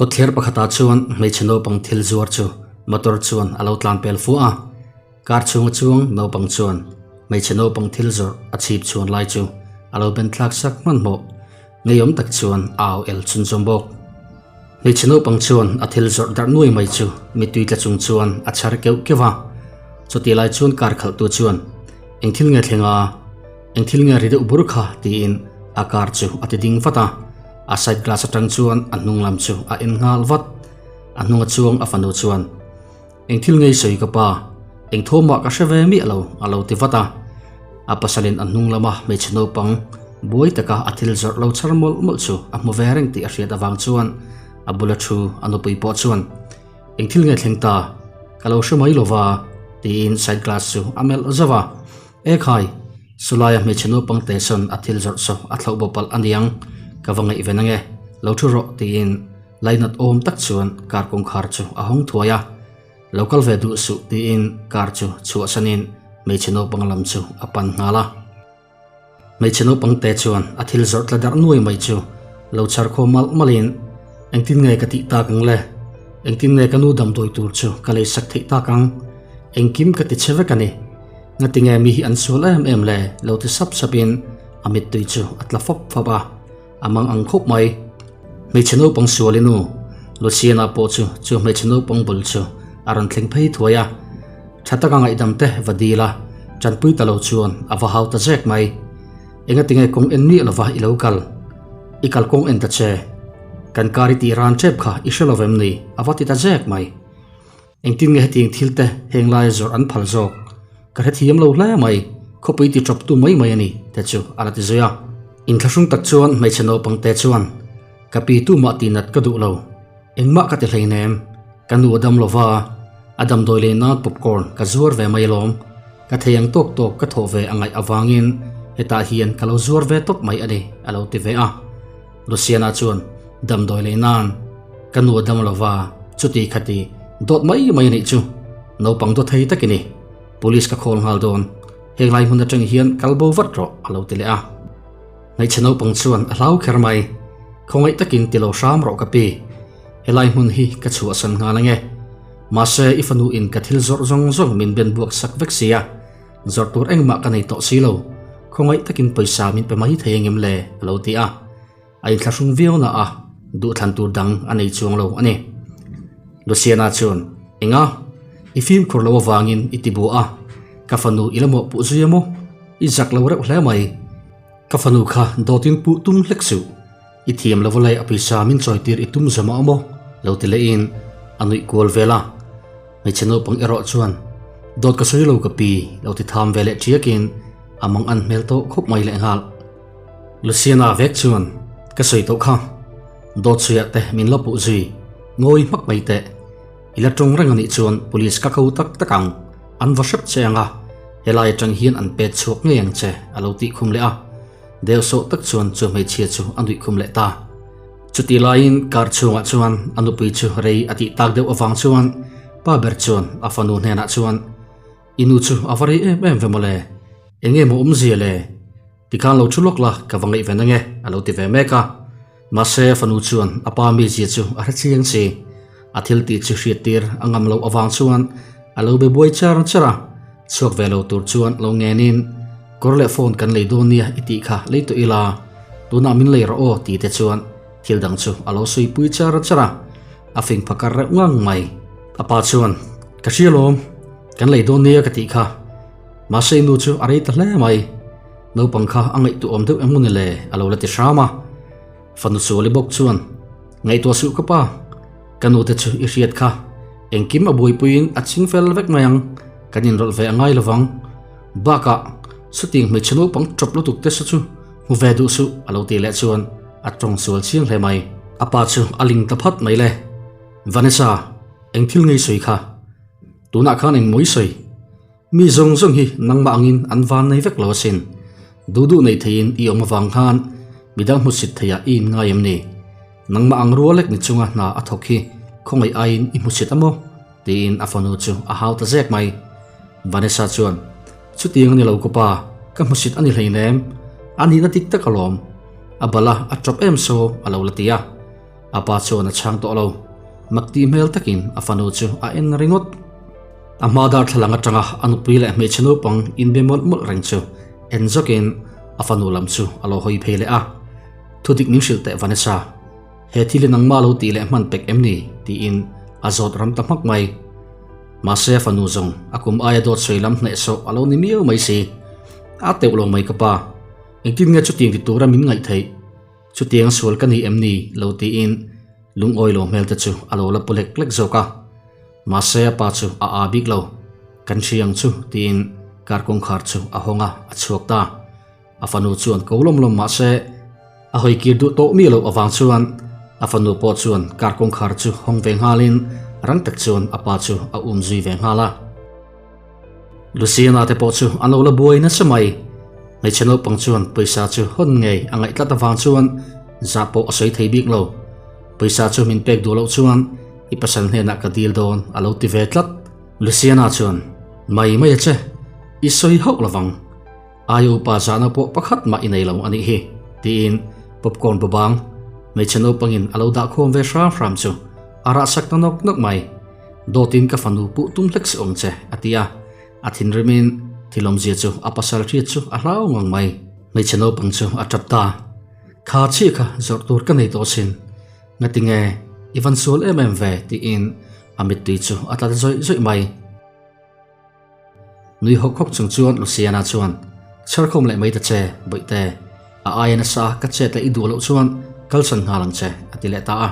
Kawtthler pakhatah chuan hmeichhe naupang thil zuar chu motor chuan a lo tlan pel fuh a. Car chhunga chuang naupang chuan hmeichhe naupang thil zawrh a chhip chhuan lai chu a lo ben thlak sak hmanhmawh. Ngeiawm tak chuan a au el chhunzawm bawk. Hmeichhe naupang chuan a thil zawrh darh nuai mai chu mittui tla chung chuan a chhar keuh keuh a. Chutih lai chuan car khalhtu chuan, Eng thil nge thleng a? Eng thil nge ri deuh bur kha? tiin a car chu a ti ding vat a. A side glass atang chuan a hnung lam chu a en nghal vat. A hnunga chuang a fanu chuan, Eng thil ngei sawi ka pa? Eng thawmah ka hre ve miah lo, a lo ti vat a. A pasalin a hnung lama hmeichhe naupang buai taka a thil zawrh lo chhar mawlh mawlh chu a hmu ve reng tih a hriat avang chuan a bula thu a nupui pawh chuan, Eng thil nge thleng ta? Ka lo hre mai lova, tiin side glass chu a melh zauh a. E khai, Sulaia hmeichhe naupang te sawn a thil zawrh saw a thlauh bawp palh aniang, ka va ngaih ve nange, lo thu rawh, tiin Lainat awm tak chuan car kawngkhar chu a hawng thuai a, Lo kal ve duh suh tiin car chu chhuahsanin hmeichhe naupang lam chu a pan nghal a. Hmeichhe naupang te chuan a thil zawrh tla darh nuai mai chu lo chhar khawm malh malhin, Engtin nge ka tih tak ang le? Engtin nge ka nu damdawi tur chu ka lei sak theih tak ang? Engkim ka ti che vek a ni. Ngatinge mi hi an sual em em le? lo ti sap sapin a mittui chu a tla fap fap a. A mang ang khawp mai. Hmeichhe naupang sual i nu, Luciana pawh chu chu hmeichhe naupang bul chu a rawn thleng phei thuai a. Tha taka ngaihdam te va dil a, tanpui ta lo chuan a va hau ta zek mai. Engatinge kawng en miah lova i lo kal? I kal kawng en ta che. Kan kar i tih ran tep kha i hre lovem ni? A va ti ta zek mai. Engtin nge hetiang thil te heng laia zawrh an phal zawk? Ka hrethiam lo hle mai, khawpui ti tawptu mai mai a ni te chu a la ti zui a. Inthlahrung tak chuan hmeichhe naupang te chuan, Ka pi tumah tihnat ka duh lo, engmah ka ti hleinem, ka nu a dam lo va, a damdawi lei nan popcorn ka zuar ve mai alawm, ka thei ang tawk tawk ka thawh ve a ngaih avangin hetah hian ka lo zuar ve tawp mai a ni a lo ti ve a. Luciana chuan damdawi lei nan ka nu a dam lo va, chuti khati dawt mai mai a nih chu, naupang dawt thei tak i ni, police ka call nghal dawn, heng lai hmun atang hian kal bo vat rawh a lo ti leh a. Hmeichhe naupang chuan a hlau kher mai, khawngaih takin ti lo hram rawh ka pi, helai hmun hi ka chhuahsan nghal ange, mahse i fanu in ka thil zawrh zawng zawng min ben buak sak vek sia, Zawrh tur engmah ka nei tawh si lo, khawngaih takin pawisa min pe mai thei engem le? a lo ti a. A inthlahrung viau na a, duhthlan tur dang a nei chuang lo a ni. Luciana chuan, Enga? I fimkhur lo avangin i ti buah a, ka fanu i la mawhpuh zui a maw? I zak lo reuh hle mai. Ka fanu kha dawtin puh tum hlek suh. I thiam lo valai a pawisa min chawitir i tum zam a maw? lo ti lehin a nuih kual vel a. Hmeichhe naupang erawh chuan, Dawt ka sawi lo ka pi, lo ti tham ve leh ṭiakin a mang an hmel tawh khawp mai lehnghal. Luciana vek chuan, Ka sawi tawh kha, dawt sawiah te min la puh zui, ngawi hmak mai teh. I la ṭawng reng a nih chuan police ka ko tak tak ang, an va hrep che ang a, helai aṭang hian an pet chhuak ngei ang che, a lo tih khum leh a. Deuh sawh tak chuan chu hmeichhia chu a nuih khum leh ta. Chutih laiin car chhungah chuan a nupui chu rei a tih tak deuh avang chuan pa ber chuan a fanu hnenah chuan, I nu chu a va rei em em ve mawle, eng nge maw awmzia le? Tikhan lo thu lawk la ka va ngaih ve na nge a lo ti ve mek a. Mahse a fanu chuan a pa mizia chu a hre chiang si. A thil tih chu hriattir a ngam loh avang chuan a lo be buai char char a, chhuak ve lo tur chuan lo ngenin, Kawr leh phone kan lei dawn nia i tih kha lei tawh ila, tunah min lei rawh aw ti te chuan thil dang chu a lo sawi pui char char a, a fing phakar reuh ngang mai. A pa chuan, Ka hria lawm, kan lei dawn nia ka tih kha, mahse i nu chu a rei ta hle mai, naupang kha a ngaihtuahawm deuh em ni le a lo la ti hram a. Fanu suali bawk chuan, Ngaihtuah suh ka pa, ka nu te chu i hriat kha, engkim a buaipuiin a ching fel vek mai ang, kan inrawlh ve a ngai lovang. Bakah, chuting hmeichhe naupang tawp lutuk te saw chu hmu ve duh suh a lo tih leh chuan a tawng sual chiang hle mai. A pa chu a ling ta phat mai le. Vanessa, eng thil ngei sawi kha? Tunah khan eng mawi sawi? Mi zawng zawng hi nangmah angin an van nei vek lo asin. Duh duh nei theiin i awm avang khan midang hmusit theiah i inngai em ni? Nangmah ang rual lek ni chunga hna a thawk hi khawngaih aiin i hmusit a maw? tiin a fanu chu a hau ta zek mai. Vanessa chuan, Chutiang a ni lo ka pa, ka hmusit a ni hleinem. A nihna dik tak alawm. A bala a tawp em saw a lo la ti a. A pa chuan a chhang tawh lo. Mak tih hmel takin a fanu chu a en ringawt. A hma darthlalang atanga a nupui leh hmeichhe naupang inbe mawlh mawlh reng chu en zawkin a fanu lam chu a lo hawi phei leh a. Thudik min hrilh teh Vanessa, he thil hi nangmah lo tih leh hman pek em ni? tiin a zawt ram ta hmak mai. Mahse a fanu zawng a kum aia dawt sawi lam hnehsawh a lo ni miau mai si. A teuh lo mai ka pa, engtin nge chutiang ti tura min ngaih theih? Chutiang sual ka ni em ni? lo tiin lungawi lo hmel te chu a lo la pu lek lek zawk a. Mahse a pa chu a aa bik lo, Kan hri ang chu tiin car kawngkhar chu a hawng a, a chhuak ta. A fanu chuan ko lawm lawm mahse a hawi kir duh tawh miah loh avang chuan a fanu pawh chuan car kawngkhar chu hawng ve nghalin rang tak chuan a pa chu a um zui ve nghal a. Luciana te pawh chu an lo la buai nasa mai. Hmeichhe naupang chuan pawisa chu hawn ngei a ngaih tlat avang chuan zah pawh a sawi thei bik lo. Pawisa chu min pek duh loh chuan i pasal hnenah ka dil dawn a lo ti ve tlat. Luciana chuan, Mai mai a che, i sawi hauh lovang. Aia upa zahna pawh pakhat mah i nei lo a nih hi, tiin popcorn bawbang hmeichhe naupangin a lo dah khawm ve hram hram chu a rahsak ta nawk nawk mai. Dawtin ka fanu puh tum hlek si awm che, a ti a. A thinrimin thilawmzia chu a pasal hriat chu a hlau ngang mai. Hmeichhe naupang chu a tap ta. Kha chhi kha zawrh tur ka nei tawh sin. Ngatinge i van sual em em ve, tiin a mittui chu a tla ta zawih zawih mai. Nui hawk hawk chung chuan Luciana chuan, Chharkhawm leh mai ta che, Bawihte. A aia nasa ka chet leh i duh loh chuan kalsan nghal ang che, a ti leh ta a.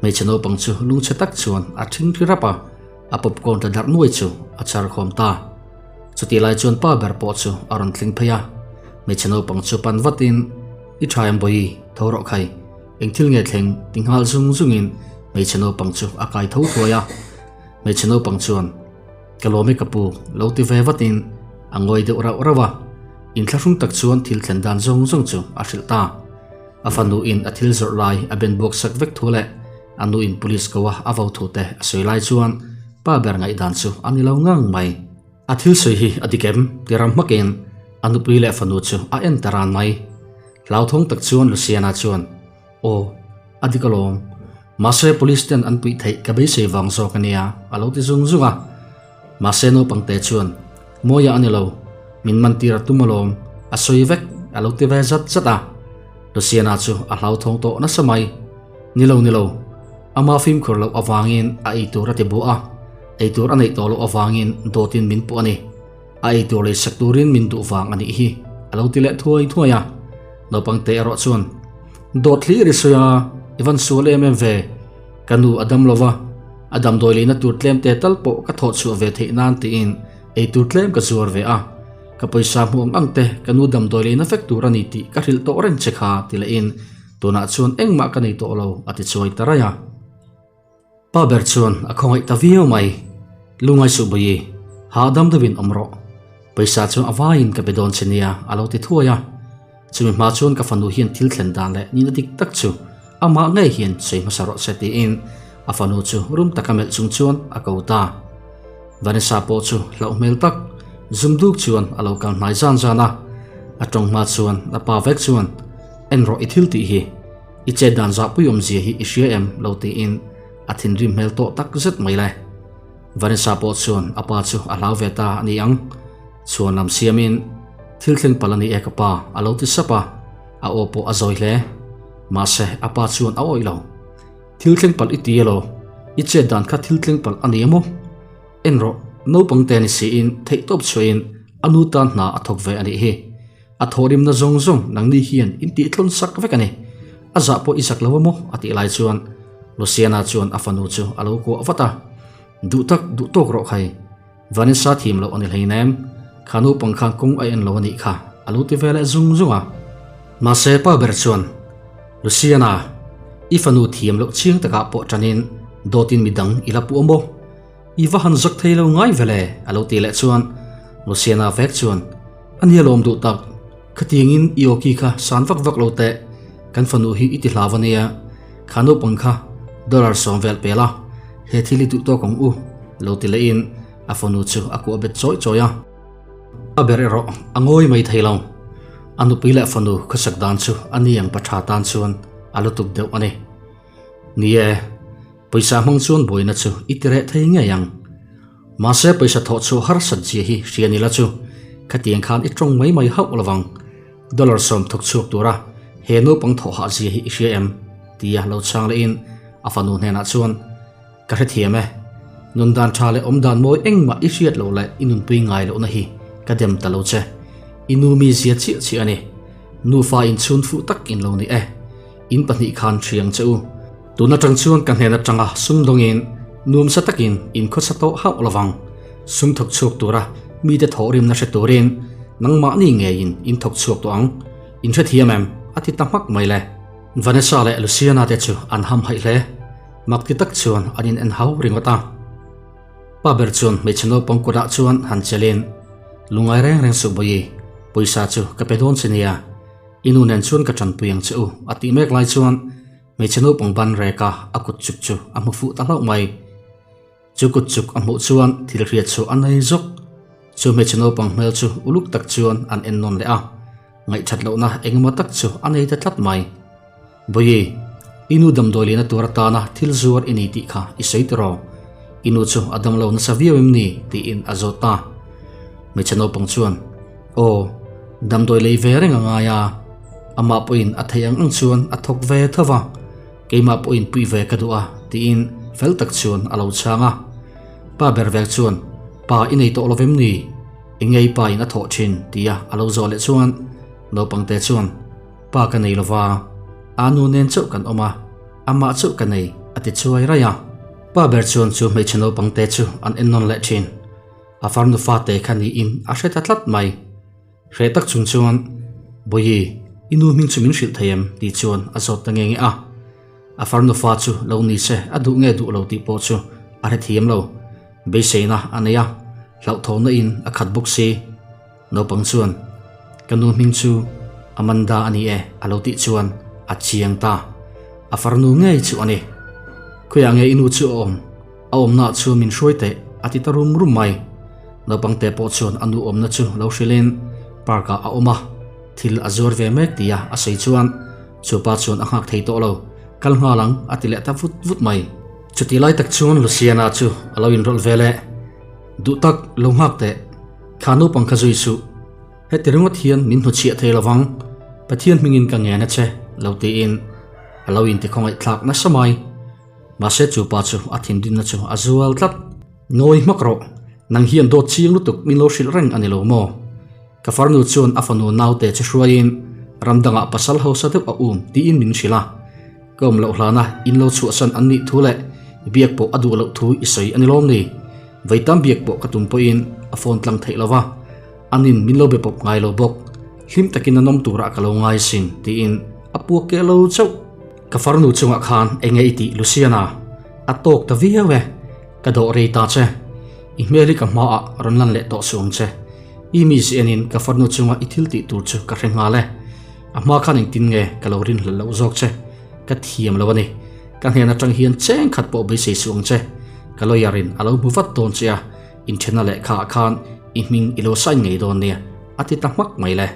Hmeichhe naupang chu lungchhe tak chuan a thingthi rap a, a popcorn tla darh nuai chu a chharkhawm ta. Chutih lai chuan pa ber pawh chu a rawn tling phei a. Hmeichhe naupang chu pan vatin, I tha em Bawihi, tho rawh khai. Eng thil nge thleng? ti nghal zung zungin hmeichhe naupang chu a kai tho thuai a. Hmeichhe naupang chuan, Ka lawm e ka pu, lo ti ve vatin a ngawi deuh rauh rauh a. Inthlahrung tak chuan thil thlen dan zawng zawng chu a hrilh ta. A fanu in a thil zawrh lai a ben buak sak vek thu leh a nu in police ko a a vo thu te a sawi lai chuan pa ber ngaihdan chu a ni lo ngang mai. A thil sawi hi a dik em ti ram hmakin a nupui leh fanu chu a en ta ran mai. Hlauthawng tak chuan Luciana chuan, Aw, a dik alawm. Mahse police ten an puih theih ka beisei vang zawk a nia a lo ti zung zung a. Mahse naupang te chuan, Mawia a ni lo, min man tir a tum alawm, a sawi vek a lo ti ve zat zat a. Luciana chu a hlauthawng tawh nasa mai. Ni lo ni lo, ama fimkhur loh avangin a eitur a ti buah a, eitur a neih tawh loh avangin dawtin min puh a ni. A eitur leisak turin min duh vang a nih hi, a lo ti leh thuai thuai a. Naupang te erawh chuan, Dawt hlir i sawi a, i van sual em em ve. Ka nu a dam lo va, a damdawi leina tur tlem te tal pawh ka thawh chhuah ve theih nan tiin eitur tlem ka zuar ve a. Ka pawisa hmuh ang ang te ka nu damdawi leina vek tur a ni tih ka hrilh tawh reng che kha ti lehin tunah chuan engmah ka nei tawh lo a ti chuai ta raih a. Pa ber chuan a khawngaih ta viau mai. Lungai suh Bawi, hahdam deuhin awm rawh. Pawisa chu a vaiin ka be dawn che nia a lo ti thuai a. Chumi hma chuan ka fanu hian thil thlen dan leh nihna dik tak chu amah ngei hian sawi hmasa rawh se tiin a fanu chu rum taka melh chung chuan a ko ta. Vanessa pawh chu hlauh hmel tak zum duk chuan a lo kal hnai zan zan a. A tawng hma chuan a pa vek chuan, En rawh i thil tih hi. I chet dan zahpui awmzia hi i hria em? lo tiin a thinrim hmel tawh tak zet mai le. Vanessa pawh chuan a pa chu a hlau ve ta a ni ang. Chhuan lam siamin, Thil thleng palh a ni e ka pa, a lo ti sap a, a aw pawh a zawi hle. Mahse, a pa chuan a awih lo. Thil thleng palh i ti elaw? I chet dan kha thil thleng palh a ni emaw? En rawh, naupang te ni siin theihtawp chhuahin a nu tan hna a thawk ve a nih hi. A thawhrimna zawng zawng nangni hian in tih tlawn sak vek a ni. A zah pawh i zak lo a maw? a tih lai chuan Luciana chuan a fanu chu a lo kuah vat a. Duh tak, duh tawk rawh khai. Vanessa thim loh a ni hleinem. Kha naupang khan kawng a en lo a nih kha, a lo ti ve leh zung zung a. Mahse pa ber chuan, Luciana, i fanu thiam loh chiang takah pawh tanin dawtin midang i la puh a maw? I va han zak thei lo ngai vele a lo ti leh chuan Luciana vek chuan a nia lawm duh tak, khatiangin i awki kha san vak vak lo teh, kan fanu hi i ti hlau a nia, kha naupang kha dollar 70 vel pel a, he thil hi duh tawk ang u lo ti lehin a fanu chu a kuah bet chawi chawi a. A ber erawh a ngawi mai thei lo, a nupui leh fanu khawsak dan chu a ni ang pa tha tan chuan a lutuk deuh a ni. Ni e, pawisa hmang chuan buaina chu i ti reh thei ngei ang. Mahse pawisa thawh chhuah harsat zia hi hria ni la chu khatiang khan i tawng mai mai hauh lovang. Dollar sawm thawk chhuak tura he naupang thawh hah zia hi i hria em? tia lo chhang lehin a fanu hnenah chuan, Ka hrethiam e. Nun dan tha leh awm dan mawi engmah i hriat loh leh i nunpui ngai lohna hi ka dem ta lo che. I nu mi zia chiah chiah a ni. Nufa inchhun fuh tak in lo ni e. In pahnih khan hriang che u. Tun atang chuan ka hnen atanga sumdawngin nuamsa takin in khawsa tawh hauh lovang. Sum thawk chhuak tura mite thawhrimna hre turin nangmahni ngeiin in thawk chhuak tawh ang. In hrethiam em? A ti ta hmak mai le. Vanessa leh Luciana te chu an hamhaih hle. Mak ti tak chuan an in en hau ringawt a. Pa ber chuan hmeichhe naupang kutah chuan han chelin, Lungngai reng reng suh Bawihi, pawisa chu ka pe dawn che nia. I nu nen chuan ka tanpui ang che u, a tih mek lai chuan hmeichhe naupang ban rek a, a kut chuk chu a hmu fuh ta hlauh mai. Chu kut chuk a hmuh chuan thil hriat chu a nei zawk. Chu hmeichhe naupang hmel chu uluk tak chuan an en nawn leh a, ngaihthat lohna engemaw tak chu a nei ta tlat mai. Bawihi, i nu damdawi lehna tur atana thil zuar i nei tih kha i sawi tiraw? I nu chu a damlo nasa viau em ni? tiin a zawt ta. Hmeichhe naupang chuan, Aw, damdawi lei ve reng a ngai a, amah pawhin a theih ang ang chuan a thawk ve tho va, keimah pawhin puih ve ka duh a, tiin fel tak chuan a lo chhang a. Pa ber vek chuan, Pa i nei tawh lo vem ni? Eng nge i pa in a thawh thin? tia a lo zawh leh chuan naupangte chuan, Pa ka nei lo va, a nu nen chauh kan awm a, amah chauh ka nei, a ti chuai raih a. Pa ber chuan chu hmeichhe naupangte chu an en nawn leh thin. A farnu fate kha niin a hre ta tlat mai. Hreh tak chung chuan, Bawihi, i nu hming chu min hrilh thei em? tih chuan a zawt ta nge nge a. A farnu fa chu lo ni se a duh nge duh lo tih pawh chu a hrethiam lo. Beiseina a nei a, hlauhthawhna in a khat bawk si. Naupang chuan, Ka nu hming chu Amanda a ni e a lo tih chuan a chiang ta. A farnu ngei chu a ni. Khawiah nge i nu chu a awm? A awmnaah chuan min hruai teh a ti ta rum rum mai. Naupangte pawh chuan a nu awmna chu lo hrilhin park ah a awm a, thil a zuar ve mek tia a sawi chuan chu pa chuan a nghak thei tawh lo, kal nghal ang a ti leh ta vut vut mai. Chutih lai tak chuan Luciana chu a lo inrawlh ve leh, Duh tak, lo nghak teh, kha naupang kha zui suh, heti ringawt hian min hnuchhiah thei lovang, Pathian hmingin ka ngen a che, lo tiin a lo intikhawngaihthlak nasa mai. Mahse chu pa chu a thinrimna chu a zual tlat. Ngawi hmak rawh, nang hian dawt ching lutuk min lo hrilh reng a ni lo maw? Ka farnu chuan a fanu naute chu hruaiin ram dangah pasal hausa deuh a um tiin min hrilh a. Ka awm loh hlana in lo chhuahsan an nih thu leh biak pawh a duh loh thu i sawi a ni lawm ni? Veitam biak pawh ka tum pawhin a phone tlang theih lo va, anin min lo be pawp ngai lo bawk. Hlim takin a nawm turah ka lo ngai sin tiin a puak keh lo chauh. Ka farnu chungah khan eng nge i tih Luciana? A tawk ta viau e, ka dawh rei ta che. I hmel hi ka hmaah rawn lan leh tawh suh ang che. I mi zianin ka farnu chunga i thil tih tur chu ka hre nghal e. A hma khan engtin nge ka lo rinhlelh loh zawk che? Ka thiam lo a ni. Ka hnen atang hian cheng khat pawh beisei suh ang che. Ka lawyer in a lo hmu vat dawn che a, inthena lehkha ah khan i hming i lo sign ngei dawn nia, a ti ta hmak mai le.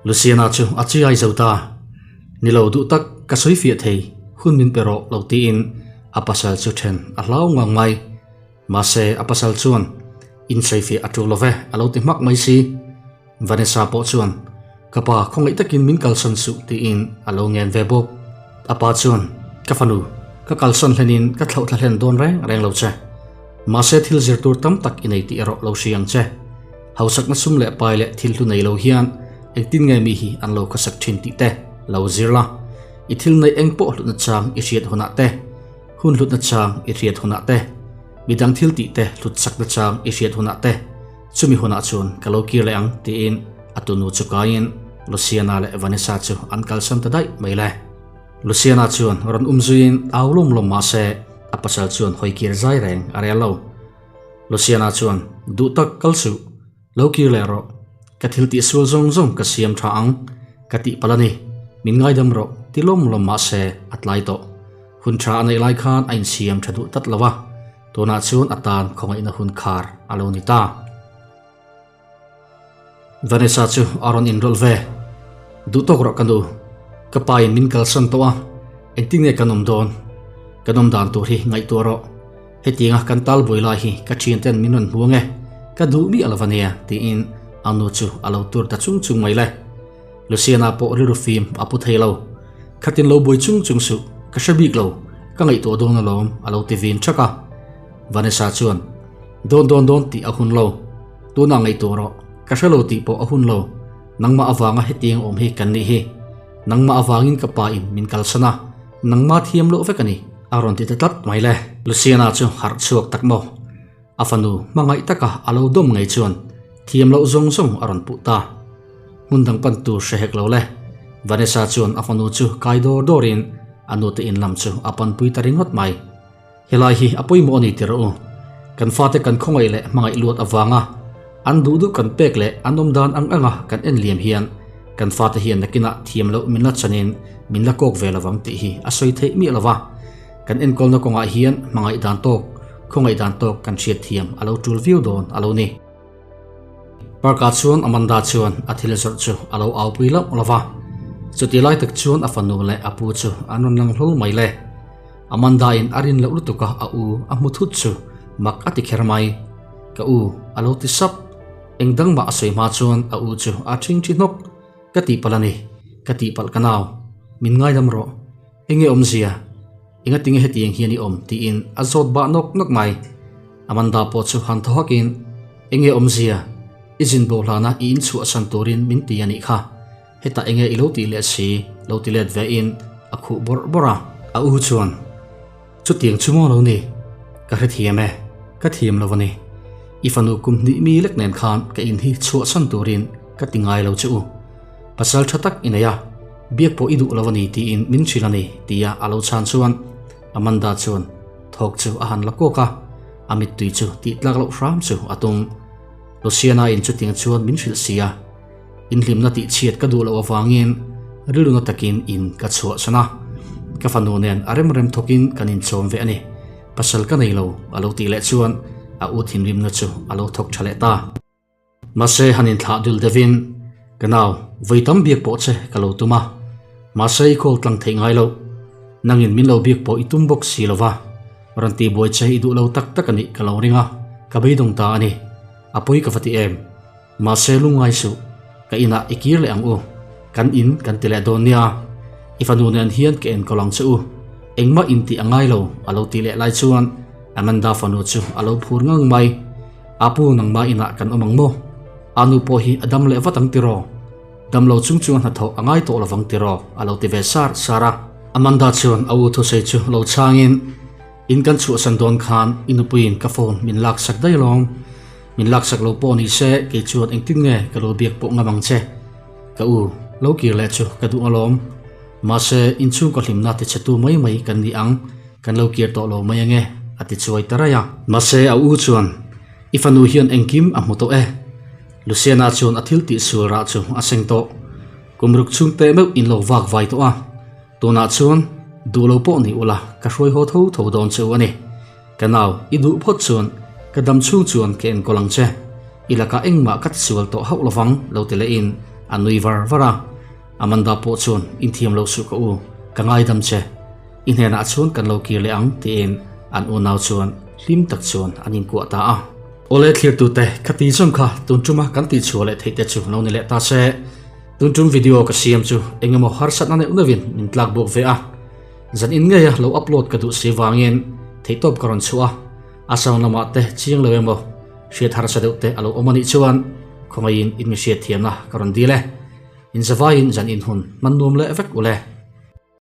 Luciana chu a chiai zo ta. Ni lo duh tak ka sawi fiah thei, hun min pe rawh lo tiin a pasal chu then a hlau ngang mai. Mahse a pasal chuan in sawi fiah a tul lo ve a lo ti hmak mai si. Vanessa pawh chuan ka pa khawngaih takin min kalsan suh tiin a lo ngen ve bawk. A pa chuan ka fanu ka kalsan hlenin ka thlauh thla hlen dawn reng reng lo che. Mahse thil zir tur tam tak i nei tih erawh lo hria ang che. Hausakna sum leh pai leh thil hlu nei lo hian engtin nge mi hi an lo khawsak thin tih te lo zir la. I thil neih eng pawh hlutna chang i hriat hunah te, hun hlutna chang i hriat hunah te, midang thil tih te hlutsakna chang i hriat hunah te, chumi hunah chuan ka lo kir leh ang tiin a tunu chu kaiin Luciana leh Vanessa chu an kalsan ta daih mai le. Luciana chuan rawn um zuiin au lawm lawm mah se a pasal chuan hawi kir zai reng a rel lo. Luciana chuan, Duh tak kal suh, lo kir leh rawh. Ka thil tih sual zawng zawng ka siam tha ang, ka tih palh a ni. Min ngaidam rawh, ti lawm lawm mah se a tlai tawh. Hun tha a neih lai khan a insiam tha duh tlat lo a, tunah chuan a tan khawngaihna hun khar a lo ni ta. Vanessa chu a rawn inrawlh ve. Duh tawk rawh ka nu, ka pa in min kalsan tawh a, engtin nge kan awm dawn? Kan awm dan tur hi ngaihtuah rawh. Hetianga kan tal buai lai hi ka thianten min rawn hmu ange, ka duh miah lo ania tiin a nu chu a lo tur ta chung chung mai le. Luciana pawh rilru fim a pu thei lo. Khatin lo buai chung chung suh, ka hre bik lo, ka ngaihtuah dawn alawm a lo ti vin thak a. Vanessa chuan, Dawn dawn dawn tih a hun lo, tunah ngaihtuah rawh, ka hre lo tih pawh a hun lo, nangmah avanga hetiang awm hi kan nih hi. Nangmah avangin ka pa in min kalsan a, nangmah thiam loh vek a ni, a rawn ti ta tlat mai le. Luciana chu harh chhuak tak maw? A fanu hmangaih taka a lo dawm ngei chuan thiam loh zawng zawng a rawn puh ta. Hmun dang pan tur hre hek lo le. Vanessa chuan a fanu chu kai dawr dawrin a nute in lam chu a panpui ta ringawt mai. Helai hi a pawimawh a ni tir u. Kan fate kan khawngaih leh hmangaih luat avanga an duh duh kan pek leh an awm dan ang anga kan en liam hian kan fate hian nakinah thiam loh min la chanin min la kawk ve lovang tih hi a sawi theih miah lova. Kan enkawlna kawngah hian hmangaih dan tawk, khawngaih dan tawk kan hriat thiam a lo tul viau dawn a lo ni. Park-ah chuan Amanda chuan a thil zawrh chu a lo aupui loh lo va. Chutih lai tak chuan a fanu leh a pu chu an rawn lang hlawl mai le. Amanda-in a rin loh lutuk a a u a hmu thut chu mak a ti kher mai. Ka u a lo ti sap. Eng dang mah a sawi hma chuan a u chu a ṭhingṭhi hnawk. Ka tihpalh a ni, ka tihpalh ka nau. Min ngaidam rawh. Enge awmzia? Engatinge hetiang hian i awm? tiin a zawt bah nawk nawk mai. Amanda pawh chu han thaw hakin, Enge awmzia? I zin bo hlana i inchhuahsan turin min ti a nih kha. Hetah enge i lo tih leh si? lo ti let vein a khuh bawrh bawrh a. A u chuan, Chutiang chu maw lo ni? Ka hrethiam e, ka thiam lo a ni. I fanu kum hnih mi lek nen khan ka in hi chhuahsan turin ka ti ngai lo che u. Pasal tha tak i nei a, biak pawh i duh lo a ni tiin min hrilh a ni, tia a lo chhan chuan Amanda chuan thawk chu a han la kawk a, a mittui chu tih tlak loh hram chu a tum. Luciana in chutiang chuan min hrilh si a, inhlimna tih chhiat ka duh loh avangin rilru na takin in ka chhuahsan a, ka fanu nen a rem rem thawkin kan inchawm ve a ni, pasal ka nei lo a lo tih leh chuan a u thinrimna chu a lo thawk tha leh ta. Mahse han inthlah dul deuhin, Ka nau, vawi tam biak pawh che ka lo tum a, mahse i call tlang theih ngai loh. Nangin min lo biak pawh i tum bawk si lo va, rawn tih buai che i duh lo tak tak a nih ka lo ring a, ka beidawng ta a ni. A pawi ka va ti em. Mahse lungngai suh, ka inah i kir leh ang u, kan in kan ti leh dawn nia. I fanu nen hian ka enkawl ang che u, engmah intih a ngai lo a lo tih leh lai chuan Amanda fanu chu a lo phur ngang mai. A pu nangmah inah kan awm ang maw? A nu pawh hi a dam leh vat ang tiraw? Dam lo chung chuan hnathawh a ngai tawh lovang tiraw? A lo ti ve sar sar a. Amanda chuan a u thusawi chu lo chhangin, In kan chhuahsan dawn khan i nupuiin ka phone min laksak daih alawm. Min laksak lo pawh ni se kei chuan engtin nge ka lo biak pawh ngam ang che? Ka u, lo kir leh chu ka duh alawm. Mahse, inchhungkaw hlimna tichhetu mai mai kan ni ang. Kan lo kir tawh lo mai ange, a ti chuai ta raih a. Mahse a u chuan, I fanu hian engkim a hmu tawh e. Luciana chuan a thil tih sual rah chu a seng tawh. Kum ruk chhung teh meuh in lo vak vai tawh a. Tunah chuan duh lo pawh ni ula ka hruai haw tho tho dawn che u a ni. Ka nau, i duh phawt chuan ka dam chhung chuan ka enkawl ang che. I lakah engmah ka tisual tawh hauh lovang lo ti lehin a nui var var a. Amanda pawh chuan inthiam lo suh ka u, ka ngaidam che. I hnenah chuan kan lo kir leh ang tiin an unau chuan hlim tak chuan an inkuah ta a. Awle thlirtute, ka ti zawm kha tun tuma kan tihchhuah leh theih te chu lo ni leh ta se. Tun tum video ka siam chu eng emaw harsatna neuh neuhin min tlak buak ve a. Zan in ngeia lo upload ka duh si vangin theihtawp ka rawn chhuah a, a sound lamah te chiang lo emaw hriat harsa deuh te a lo awm a nih chuan khawngaihin in mi hriatthiamna ka rawn dil e. Inzavaiin zan in hun hman nuam leh vek ule.